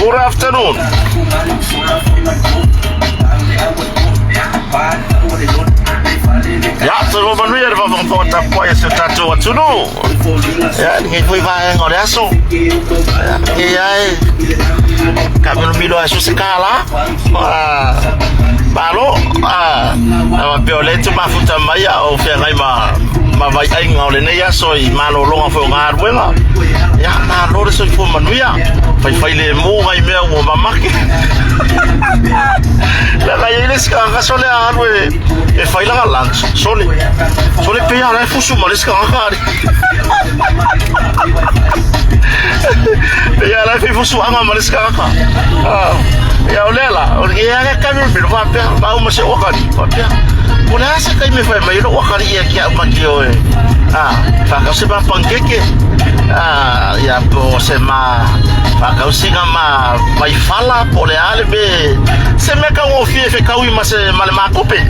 Good afternoon. Ia, soifua manuia le faafogafoga tapuai a si o tatou atunuu. Ia, lenei foi vaega o le aso. Ia, ia e taamilomilo lava so o se kālā. Ah, malo. Ah, a faapea o lea e te mafuta mai a o feagai ma ma vaiaiga o lenei aso i malologa foi o galuega. Ia, malo le soifua manuia. Faifailemu nai mea ua mamake. Leaga e i ai le isi tagata sole a alu e, e fai lana lunch, sole. Sole pei lava o la e fusu ma le isi tagata ali. Pei lava o la e fai fusuaga ma le isi tagata. Ah, ia o lea la, o le ea le kamilomilo faapea, maua ma se uakali, faapea. Po o le a se taimi e fai mai ai lou uakali ia ki au ma ki oe. Ah, whakau se ma pankeke. Ah, ia po se ma whakau singa ma vaifala po o le a le me se mea taugofie e fekaui ma se ma le makope.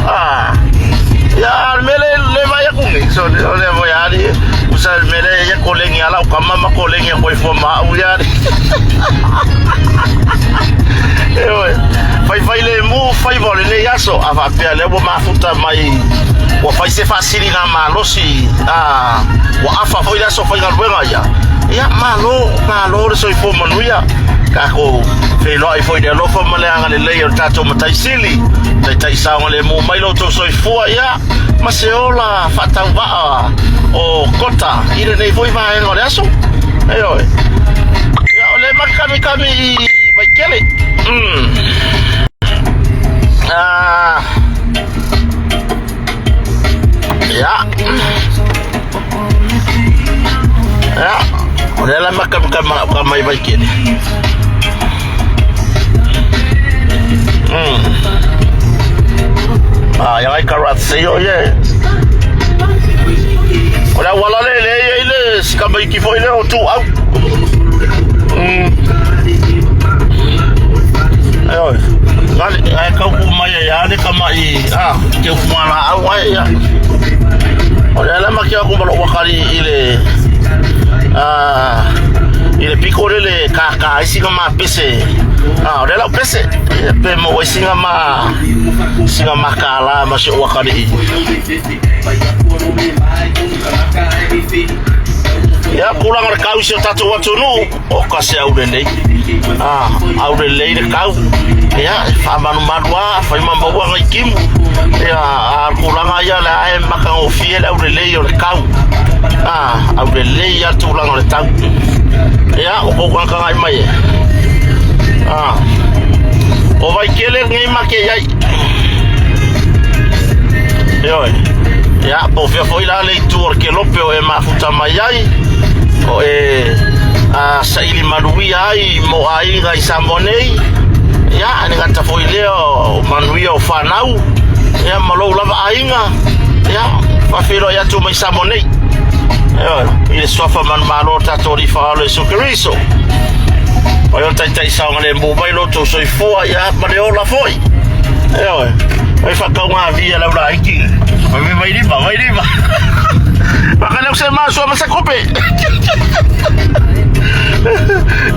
Ah, ia le mea le le vai aku nei. So o le voi ali usa le mea le ia kolengi ala o kama ma kolengi a koe fua ma au ia ali. E oe, faifai lemu faiva o lenei aso, a faapea lea ua mafuta mai, ua fai se faasiliga malosi, a ua afa foi le aso faigaluega ia. Ia, malo, malo le soifua manuia. Tatou feiloai foi i le alofa ma le agalelei o le tatou Matai Sili, taitai saogalemu mai lo outou soifua, ia, ma se ola faatauvaa o Kota i lenei foi vaega o le aso. Ioe. Ia, o lea e kamikami i Vaitele. Ah. Ia. Ia. O lea la makamikami ma lau kama i Vaitele. Ah, ia ngai karatse o ye. O le auala le le ia i le sikamaiki foi lea o Tuau. E oi. Ngale, ai kau ku mai ai ale kama i ah, ke ufu ngala au ai ia. O le ala ma ke aku malo wakari i le ah i le piko le le kaka ai singa ma pese. Ah, o le lau pese. Pe mo ai singa ma singa ma kala ma se wakari i. Ia, kulaga le kau i si o tatou atunuu, o ka se aulelei. Ah, aulelei le kau. Ia, e faamalumalu lava, fai ma maua nai timu. Ia, a o le tulaga ia o lea e matagofie le aulelei o le kau. Ah, aulelei lava le tulaga o le tau. Ia, ua tou tagatagai mai e. Ah, o Vaitele lenei ma te i ai. Ioe. Ia, po o fea foi la le itu o le kelope o e mafuta mai ai, o e a, saili manuia ai mo aiga i Samoa nei. Ia, e le gata foi lea o manuia o fanau, ia ma lou lava aiga, ia, faafeiloai atu mai Samoa nei. Ioe, i le suafa manumalo o tatou Alii Faaola Iesu Keriso. O le taitai saogalemu mai lo outou soifua, ia, ma le ola foi. Ioe. Ai whakau ngā via lau la iki. Vai vai vai lima, vai lima. Whakanau se māsua ma se kope.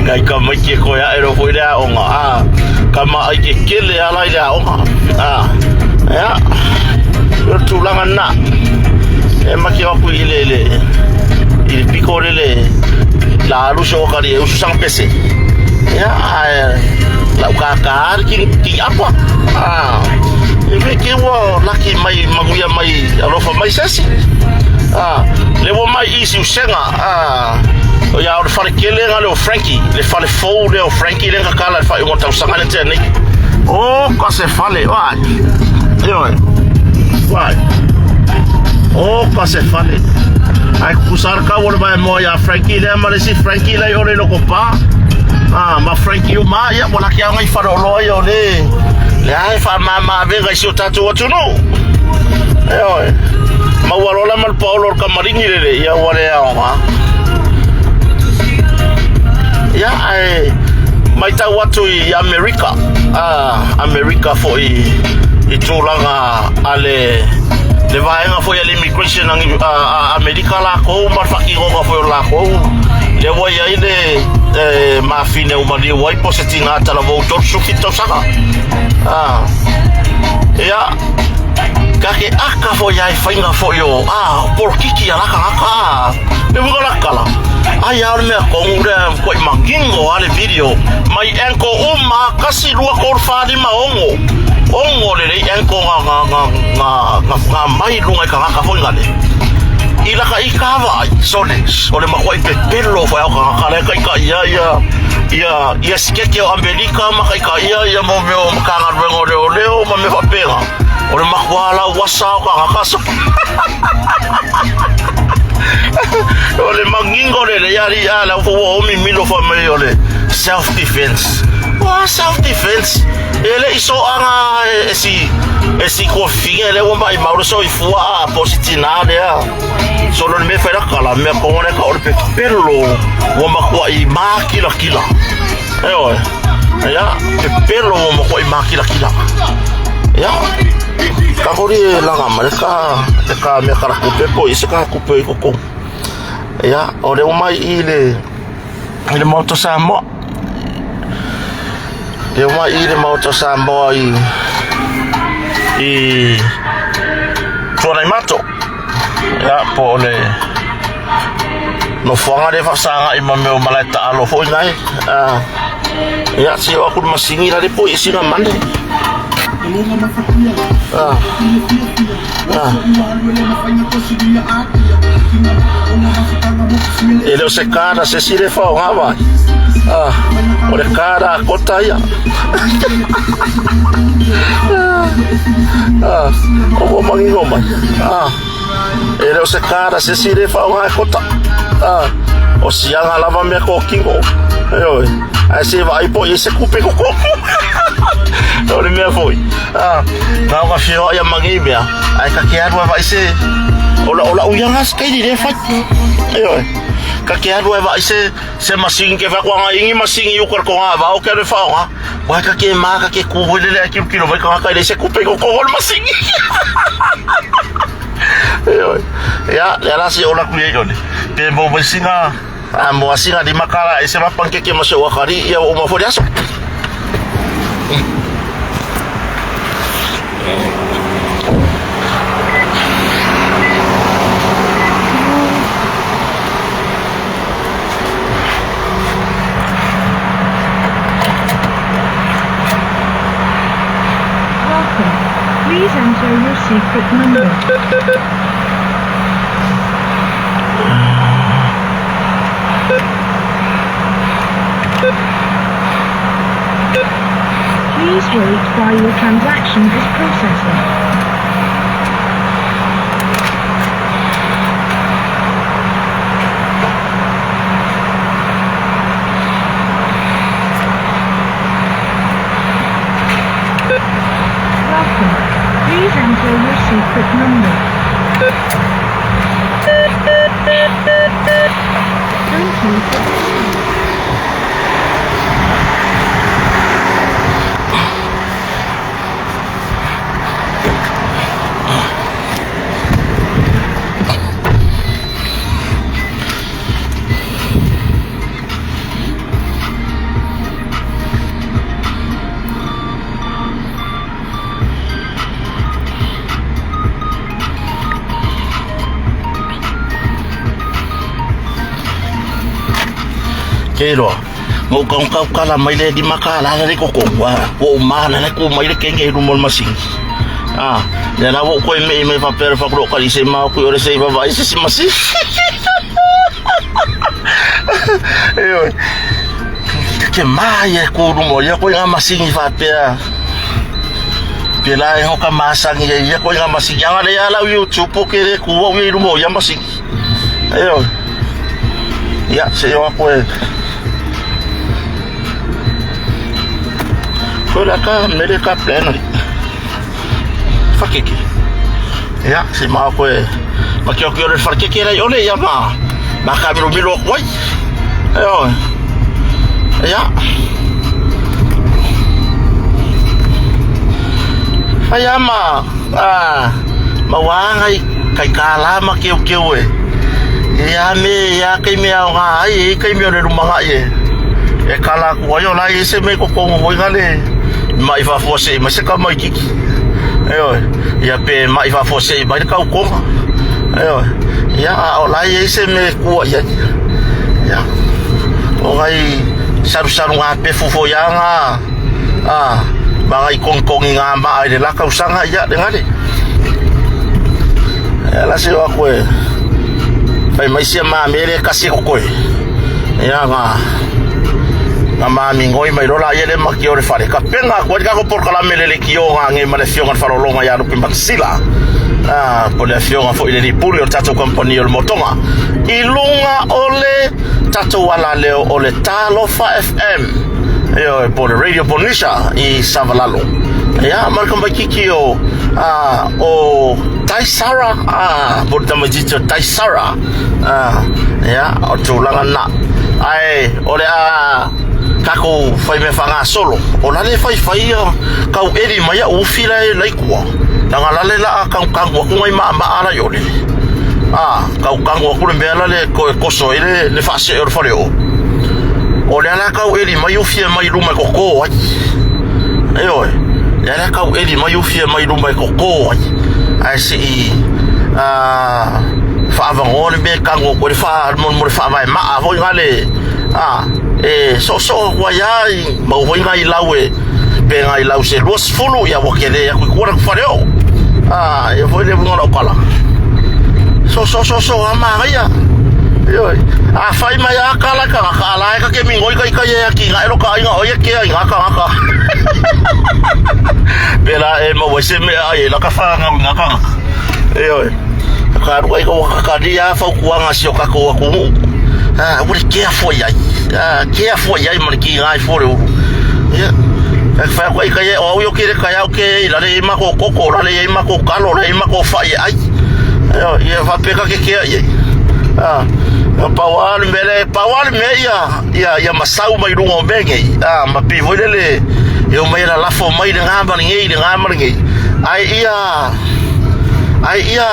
Ngai ka mai ke koe a ero foi le aonga. A, ka ma ai ke kele ala i le aonga. A, ea. Yo tūlanga nā. E maki waku i le, le, i le piko le le, la alu se wakari e usu sanga pese. Ia, ae, lau kākā ki, ki apa. A, e me ke ua laki mai manuia mai alofa mai sesi. A, le ua mai i siusega. A, o ia o le fale kele nga le o Frankie, le fale fou le o Frankie le kakala le whai o tausaga le tea nei. O, ka se fale, wai. Ioe. Wai. O, ka se fale. Ai kusar ka o le vai moa ia Frankie lea ma le si Frankie lei o le loko pa. Ah, ma Frankie uma ia ua laki anga i faleoloa ia o le le ae faamama avega i si o tatou atunuu. Ioe. Maua loa la ma le paolo o le kamarini lele ia ua le aoga. Ia ae matau atu i Amerika, ah, Amerika foi i tulaga a le le vaega foi a le immigration a, a, a Amerika lakou ma le faatinoga foi o lakou lea ua i ai le eh, tamafine ua maliu ai po o se tina talavou 37 tausaga. Ah. Ia, ka ke aka foi ai whainga foi o, ah, polokiki a laka aka, ah, le uiga la kala. Ai a o le mea kongu lea ko i mangingo a le video, mai enko uma, kasi lua kolu wha lima ongo. Ongo le lei enko nga, nga, nga, nga, nga, nga mai lunga i kangaka foi ngale. I laka i kava ai, sole, o le makuai pepelo foi au kangaka le kai ka ia, ia, ia, ia sikeke o Amerika ma kai ka ia, ia mo meo makanga luenga o leo leo ma me whapenga. O le makua la wasa o kangaka so. O le mangingo le le iari a la fo o mi milo fa mai o le self defense. Wa self defense. E le iso anga e si e si ko finge le wa mai mauro so i fua a po si tina le a. So lo me fera kala me ko le ka o le pepelo wa makua i makila kila. E oe. Ia, pepelo wa makua i makila kila. Ia. Ka hori e langa mai ka e ka mea karakupe po i se karakupe i koko. Ia, o le umai i le i le Maota Samoa. Le umai i le Maota Samoa i i Tuanaimato. Ia, po o le nofoaga lea faasaga i ma mea o malae taalo foi nai. Ah, ia, se o aku le masini la le po i sina mane. Ah. Ah. E le o se kara se si le whao vai. Ah, o le kara a kota ia. Ah, o ko mangingo mai. Ah, e le o se kara se si le whao ngā kota. Ah, o sianga lava mea ko kingo. E oi, ai se vai po i se kupe ko koko. O le mea foi. Ah, nā o ka whioa ia mangi mea. Ai ka ke alu e vai se o la o la uianga se kaini le fai. E oi. Ka ke alu e vai se se masingi ke whakuanga ingi masingi ukar ko ngā vao ke alu e whaonga. Wai ka ke mā ka ke kūhoi lele ai kilo kilo vai ka ngā kai le se kupe ko ko le masingi. E oi. Ia, le ala se ola kui e yone. Pe mo mai singa, a mo asinga di makala e se mapankeke ma se wakari ia o mafori aso. Welcome. Please enter your secret number. Please wait while your transaction is processing. Welcome. Please enter your secret number. Thank you for paying. Ke roa, ngo kau kau kala mai le lima ka la le koko wa wo ma la le ku mai le kenge i rumo le masingi. Ah, le la wo koe me me fa pere fa kro kali se ma ku ore se va vai se si masi. E oi. Ke mai e ku rumo ia koe ngā masingi fa pea. Pe la e hoka masangi e ia koe ngā masingi. Anga le ala YouTube po ke le ku au i rumo ia masingi. E oi. Ia, se yo koe. Koe la ka mere ka plan ri. Whakeke. Ia, se maa koe. Ma kia koe ore whakeke rei ole ia ma. Ma ka miro miro koe. E oi. Ia. Whai ama. Ah, ma wānga i kai kā la ma keu keu e. Ia me, ia kei mea o ngā ai, e kai mea o le rumanga i e. E kala aku ai o la i se me kokongo foi ngale mai faafuasei mai se kamaititi. Ioe, ia pe mai faafuasei mai le kaukonga. Ioe, ia a o la i ai se mea e kua i ai. Ia, o ngai salusalu ngā pefu foi a ngā, a, ma ngai kongkongi ngā maa i le la kausaga, ia, le ngale. Ia la se o aku e, fai mai sia mame le kasi e kokoe. Ia, ngā, ngā mami ngoi mai lola ia le maki o le fale. Ka penga aku ai le kako polokalame le lekiō ngā nge ma le afioga le Faalologa ia Lupe Matasila. Ah, po le afioga foi le lipuli o le tatou kamupani o le Motoga. I luga o le tatou alaleo o le Talofa FM. Ioe, po le Radio Polynesia i Savalalo. Ia, ma le kamaititi o, ah, o Tai Sara, ah, po le tamaititi o Tai Sara. Ah, ia, o tulaga na. Ae, o le a takou fai mea faagasolo, o la le faifai ia kau eli mai au ufi la e laikua. Langa la le laa kau kangu aku ngai maa maa la iole. Ah, kau kangu aku le mea la le ko e koso e le, le faasee o le fale o. O le ala kau eli mai ufi e mai luma e koko ai. E oe, le ala kau eli mai ufi e mai luma e koko ai. Ae se i, ah, faavangoa le mea e kangu aku e le faa, mo, mo le faavae maa foi nga le, ah, e soosoo aku ai lava i mau foi nai lau e pe nai lau se 20 ia ua kele aku i kua le fale o a ia foi le uiga o lau kala soosoo soosoo a manaia ioe a fai mai a kala ka ka ala e ka ke mingoi kai kai e aki nga e lo ka aiga o ia ke ai nga kangaka pela e maua ai se mea ai e la ka whangau i nga kangaka ioe ka alu ai ka wakakani a fautuaga a si o kakou atunuu a ua le kea fua i ai a kea fua i ai ma le kiga ai fua le ulu ia e fai atu ai kai e o au i o kere kai au ke i lale i mako koko lale i mako kalo lale i mako fai e ai ia faapea ka ke kea i ai a pau a le mele pau a le mea ia ia ia masau mai luga o mea nei a ma pei foi lele e o mai la lafo mai le ngā ma le ngei le ngā ma le ngei ai ia Ai ia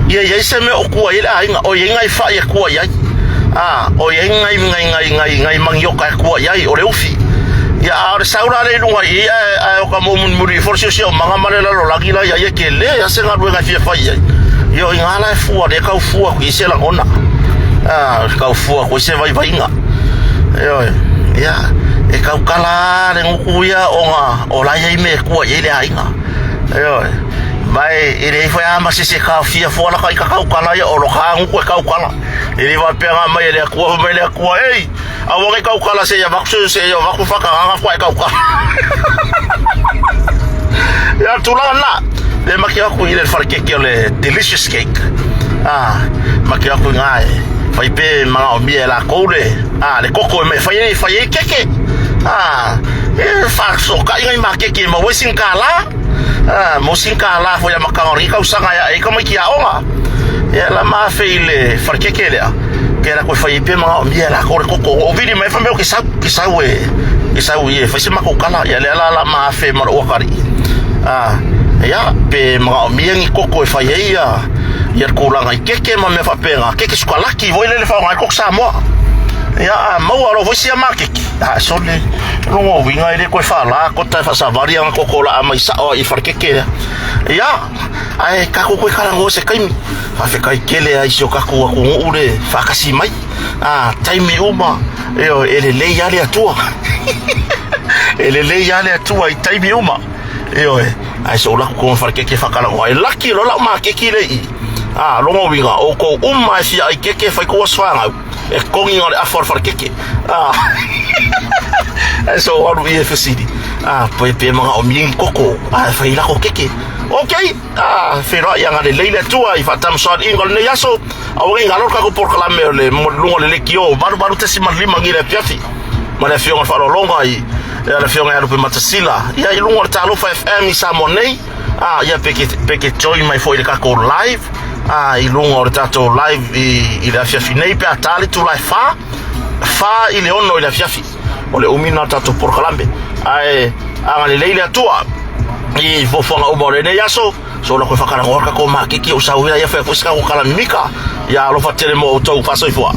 ia iai se mea o kua i le aiga, o iai ngai whai e kua i ai. A, o iai ngai ngai ngai ngai ngai mangioka e kua i ai, o le ufi. Ia a o le sau la le i lunga i ae ae o ka mo mulimuli i fo le siosia o manga ma le lalolagi la ia ia ke le a se galuega e fia fai ai. Ia o i ngā la e fua le kau fua ku i se langona. A, kau fua ku i se vaivaiga. Ioe, ia, e kau kala le nguku ia o ngā, o la iai me e kua i ai le aiga. Ioe, mai e leai foi a ma se se kaofia fua la ka i ka kaukala ia o lo ka nguku e kaukala. E le faapea ngā mai e le Atua, fai mai le Atua, ei, aua nei kaukala se ia vaku se se ia vaku whakanganga fua e kaukala. Ia tulaga na, le maki aku i le wharekeke o le delicious cake. Ah, maki aku i ngā e, whai pe manga o mia e la koure, ah, le koko e me whai ei, whai ei keke. Ah, e whasokai ngai ma keke ma wai sin ka la. Ah, mo sin ka la foi a makanga o kausaga ia e ka mai ki aoga. Ia la ma fe i le wharekeke lea. Ke la koe whai pe manga o mia la kore koko. O vili mai whameo ke sau, ke sau e, ke sau i e whai se mako kala. Ia lea la la ma fe mara uakari. Ah, ia, pe manga o mia ngi koko e whai ei ia, ia le kūlanga i keke ma mea whapenga. Keke sukalaki, voi lele whaonga ai koko Samoa. Ia, a maua ro voi sia makeke. A sole, rongo winga e le koe whala, ko tai whasavari anga koko la a mai sao i wharekeke lea. Ia, ae kako koe karango se kaimi. Whawhekai kele ai si o kako aku nguu le whakasi mai. A, taimi uma, io, e lelei a le Atua. E lelei a le Atua i taimi uma. Ioe, ae so laku ko wharekeke whakarango. Ai laki lo lau makeki le i. A, rongo winga, o kou uma e fia ai keke whai ko waswangau. E kongi ngā le awha o le wharekeke. A, ae so alu i e whasiri. A, pe pe manga o miengi koko. A, whai lako keke. Ok, a, whenua i anga le leile atua i whatamusoan ingo le nei aso. A wangi ngā lorka ko porkalame o le lunga le leki o 88.5 ngi le afiafi. Ma le afioga le faaaloaloga i le afioga ia Lupe Matasila. Ia i luga o le Talofa FM i Samoa nei. A, ia pe ke, pe ke join mai foi i le tatou live. A, i luga o le tatou live i, i le afiafi nei pe a tā le itula e 4, 4 i le 6 i le afiafi. O le umi lena o le tatou polokalame. Ae agalelei le Atua i fuafuaga uma o lenei aso. So la koe whakarango haka ko makiki o sauhira ia whea koe sika ko kalamimika. Ia alofa tele mo outou. Faasoifua.